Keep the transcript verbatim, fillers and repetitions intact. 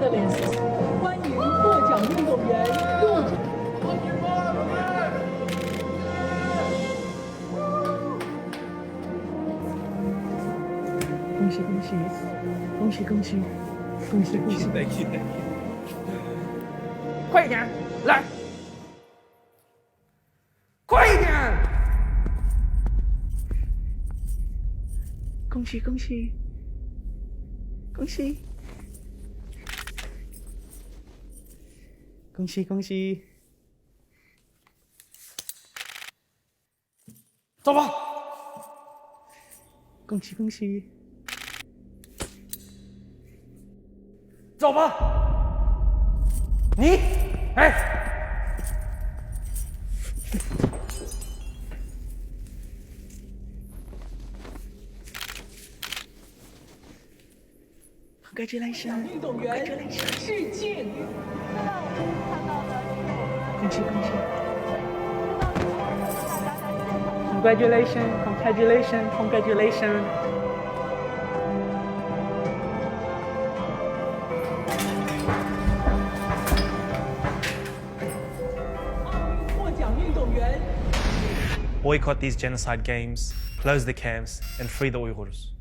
欢迎获奖运动员入场。恭喜恭喜恭喜恭喜恭喜恭喜！快一点，来！ 快一点！恭喜恭喜恭喜恭喜恭喜！走吧！ 恭喜恭喜！走吧。你，哎。 Congratulations！运动员致敬。恭喜恭喜！Congratulations! Congratulations! Congratulations! 获奖运动员。 Boycott these genocide games, close the camps, and free the Uyghurs.